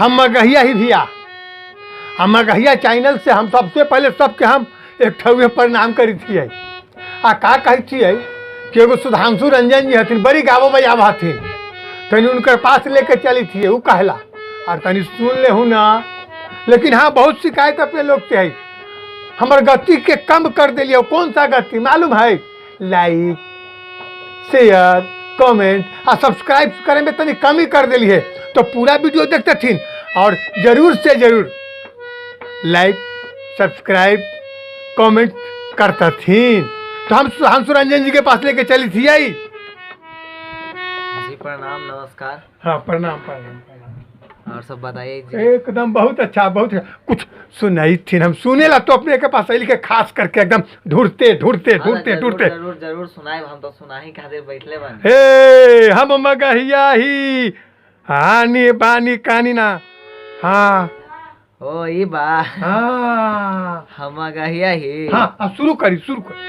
हम मगहिया ही भैया, हम मगहिया चैनल से हम सबसे पहले सबके हम एक ठुए प्रणाम करी थी। आ का कहै छियै कि एगो सुधांशु रंजन जी हथिन, बड़ी गाबो बजाब हथिन, तनी उनकर पास लेके चली थी, उ कहला और तनी सुन ले हूँ ना। लेकिन हाँ, बहुत शिकायत अपने लोग से है, हमर गति के कम कर दिलिए। कौन सा गति मालूम है? लाइक, शेयर, कमेंट आ सब्सक्राइब करे में तनी कमी कर दिलिए। तो पूरा वीडियो देखते थी और जरूर से जरूर लाइक, सब्सक्राइब, कमेंट करता थी। तो हम सुधांशु रंजन जी के पास लेके चली थी आई। जी प्रणाम, नमस्कार। हाँ, प्रणाम प्रणाम प्रणाम। और सब बताइए जी। एकदम बहुत अच्छा, बहुत अच्छा। कुछ सुनाई थी हम सुने ला तो अपने के पास अइल के खास करके एकदम ढूंढते ढूंढते हाँ, ढूंढते जरूर, ढूंढते। जरूर जरूर सुनाए, हम तो सुनाही खातिर बैठले बानी। हे हम मगहिया ही आनी बानी कानी ना। हाँ। ओ ई बा। हाँ। हम गहिया ही। हाँ, अब शुरू करी, शुरू करी।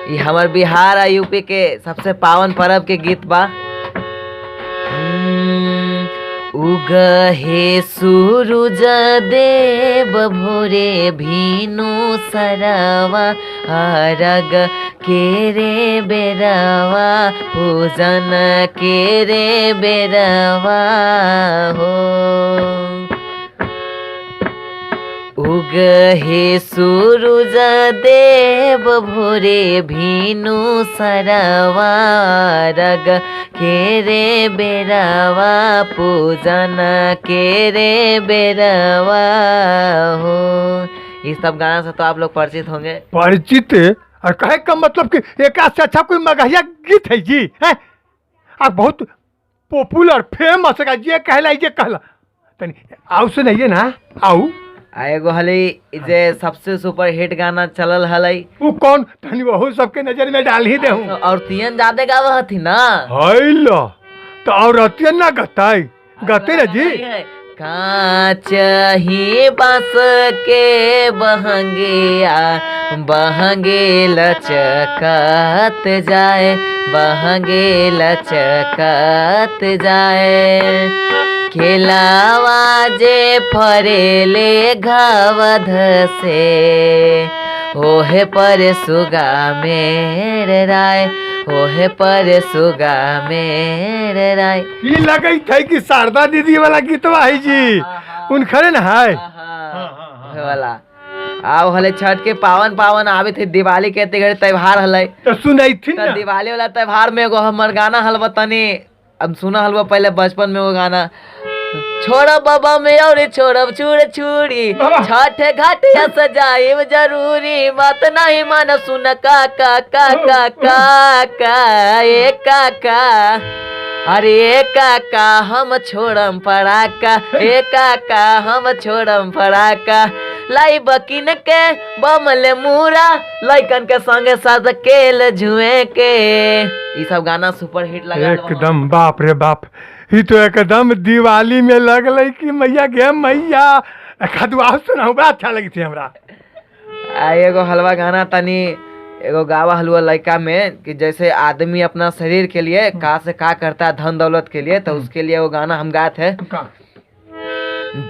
ई हमर बिहार आ यूपी के सबसे पावन पर्व के गीत बा। उगहे सूरज देव भोरे भीनु सरवा, अरग के रे बेरवा, पूजन के रे बेरवा हो। उगहे सूरज देव भोरे भीनु सरवा, रग के रे बेरवा, पूजन के रे बेरवा हो। इस सब गाना से तो आप लोग परिचित होंगे। परिचित और कहे का मतलब कि एक से अच्छा कोई मगहिया गीत है जी है आ बहुत पॉपुलर फेमस है, जे कहला जे कहला। तनी आउ सुनाइए ना आउ। आ एगो हलै जे सबसे सुपर हिट गाना चलल हलै। वो कौन? तनी वहु सबके नजर में डाल ही देहूं। और तीन ज्यादा गावा हथी ना। हैलो तो औरतियन ना गताई गते ना जी। कांच ही बांस के बहंगिया, बहंगे लचकत जाए, बहंगे लचकत जाए, खेलावा जे फरेले घावध से, ओहे पर सुगा मेर राय, ओहे पर सुगा मेर राय। ई लगई थे कि शारदा दीदी वाला गीतवा है जी, उनखरे ना है। ओहे वाला। आब हले छठ के पावन पावन आवे थे, दिवाली के एते घड़ी त्योहार हले। तो सुनाई थी तो ना। दिवाली वाला त्योहार में एगो हमर गाना हलवा तनी अब सुना हलवा पहले बचपन में वो गाना, छोड़ब बाबा में और छोड़ब चूड़ चूड़ी, बाबा। छठ घाट सजाइब जरूरी, बात नहीं मानब सुन का का का का का का ए काका, अरे ए काका हम छोड़म पड़ाका, ए काका हम छोड़म पड़ाका, लाई बकिन के बमले मुरा, लइकन के संगे साथ केल झुए के। ई सब गाना सुपर हिट लगा। एकदम बाप रे बाप, ई तो एकदम दिवाली में लगलै कि मैया गे मैया। एक दुआ सुनाऊ, बड़ा अच्छा लगी थी हमरा। आ एगो हलवा गाना तनी एगो गावा हलवा लड़का में कि जैसे आदमी अपना शरीर के लिए का से का करता है धन दौलत के लिए, तो उसके लिए वो गाना हम गाते हैं। का?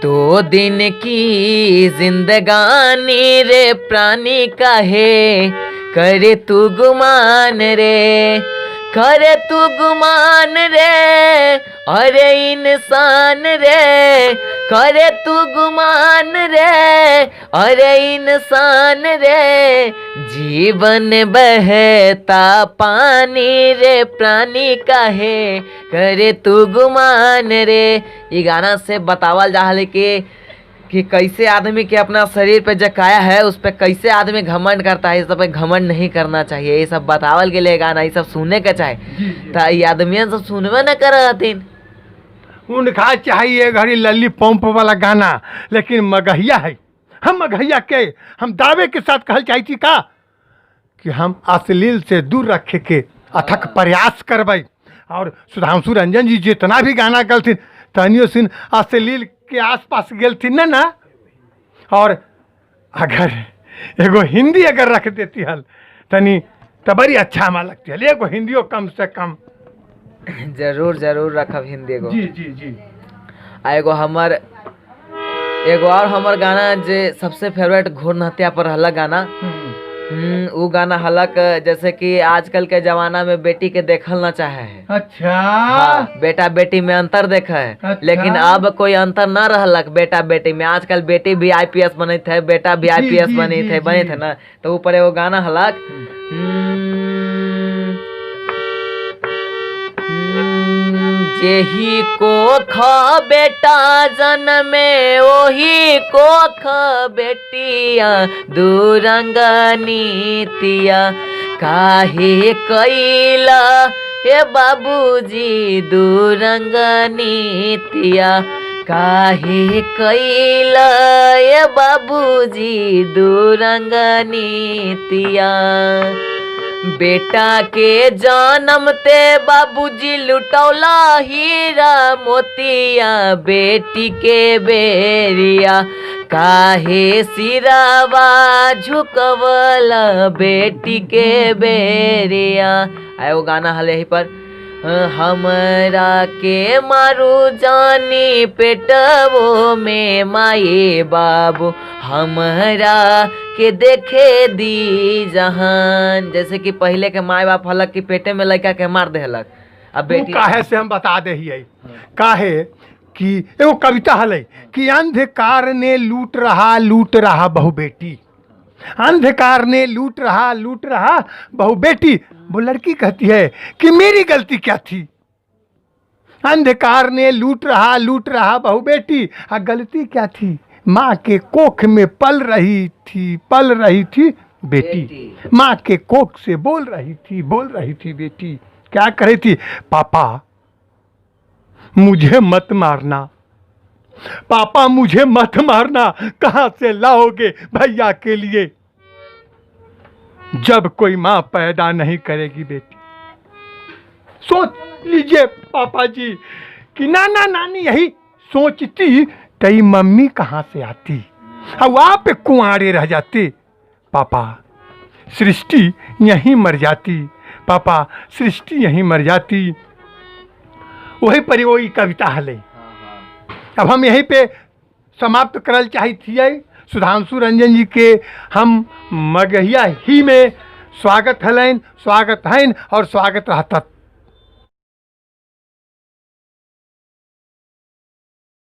दो दिन की जिंदगानी रे प्राणी काहे करे तू गुमान रे, करे तू गुमान रे, अरे इंसान रे, करे तू गुमान रे, अरे इंसान रे, जीवन बहता पानी रे प्राणी काहे करे तू गुमान रे। ये गाना से बतावल जा हले कि कैसे आदमी के अपना शरीर पे जो काया है उस पे कैसे आदमी घमंड करता है, इस सब पे घमंड नहीं करना चाहिए। ये सब बतावल गेले गाना, ये सब सुने के चाहे, तो ये आदमियन सब सुनबे न कर हथिन। उनका चाहिए घड़ी लल्ली पंप वाला गाना, लेकिन मगहिया है। हम मगहिया के हम दावे के साथ कहल चाहती का कि हम अश्लील से दूर रखे के अथक प्रयास करबै। और सुधांशु रंजन जी जितना भी गाना गलथिन तनियो सिन अश्लील के आसपास गेलथिन ना ना। और अगर एगो हिंदी अगर रख देती हल तनी तो बड़ी अच्छा हमारा लगती हल, एगो हिंदियो कम से कम। जरूर जरूर रखब हिंदी एगो। जी जी जी। आ एगो हमर एगो और हमर गाना जे सबसे फेवरेट घूर्ण हत्या पर हलक गाना। उ गाना हलक जैसे कि आजकल के जमाना में बेटी के देखल ना चाहे है। अच्छा। हाँ, बेटा बेटी में अंतर देखे है। अच्छा। लेकिन अब कोई अंतर ना रहलक बेटा बेटी में। आजकल बेटी भी आईपीएस बनैत है, बेटा भी जी, आईपीएस जी, बनैत जी, है, बनैत जी। है ना। तो ऊपर एगो गाना हलक, जेही कोख बेटा जनमे ओही कोख बेटिया दूरंग नीतिया काहे कैला हे बाबूजी दूरंग नीतिया काहे कैला हे बाबूजी दूरंग नीतिया। बेटा के जन्म ते बाबूजी लुटौला हीरा मोतिया बेटी के बेरिया काहे सिरावा झुकवला बेटी के बेरिया। आ एगो गाना हल यही पर, हमरा के मारू जानी पेटवो में माए बाबू हमरा के देखे दी जहान। जैसे कि पहले के माए बाप हलक कि पेटे में लड़का के मार देहलक। अब उ बेटी काहे से हम बता दे हियै, काहे कि एगो कविता हलै कि अंधकार ने लूट रहा बहु बेटी, अंधकार ने लूट रहा बहु बेटी। वो लड़की कहती है कि मेरी गलती क्या थी, अंधकार ने लूट रहा बहु बेटी, आ गलती क्या थी, माँ के कोख में पल रही थी, पल रही थी बेटी, बेटी। माँ के कोख से बोल रही थी, बोल रही थी बेटी। क्या कर रही थी, पापा मुझे मत मारना, पापा मुझे मत मारना, कहाँ से लाओगे भैया के लिए, जब कोई माँ पैदा नहीं करेगी बेटी। सोच लीजिए पापा जी कि नाना नानी यही सोचती तई मम्मी कहाँ से आती, अब आप कुंवारे रह जाते, पापा सृष्टि यहीं मर जाती, पापा सृष्टि यहीं मर जाती। वही पर वही कविता हले। अब हम यहीं पे समाप्त करल चाहत हियै। सुधांशु रंजन जी के हम मगहिया ही में स्वागत हलनि, स्वागत हन और स्वागत रहता।